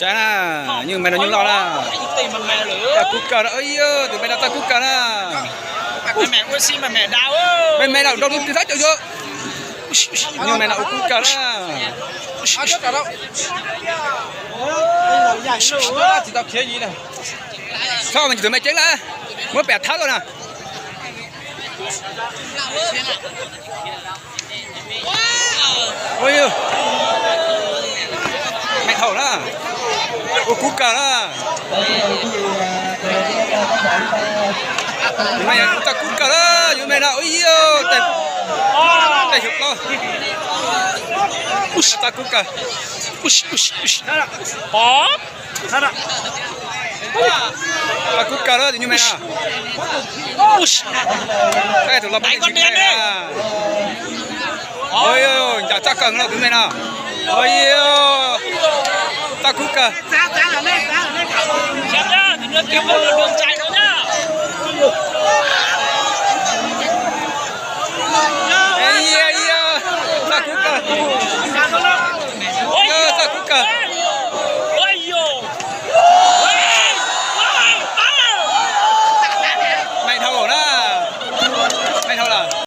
Tsav na, nyuj me no nyuj loj na. Tag kub kawg na, ib tus me no tag kub kawg na. Me me na nrau tus twg thab caum yuav. Nyuj me no ua kub kawg na. Tsis tau khiav yi na. Txhob me tus me ceeb na, muab pem thab lawm na. Me thaum na, ua kub kawg na. Yus me tag kub kawg na, yus me na, ua ib, tes xyov plaub. Tag kub kawg. Tag kub kawg na, tus nyuj me na. Tus los ncav txaj kawg no tus me no. Tag kub kawg. Tag kub kawg.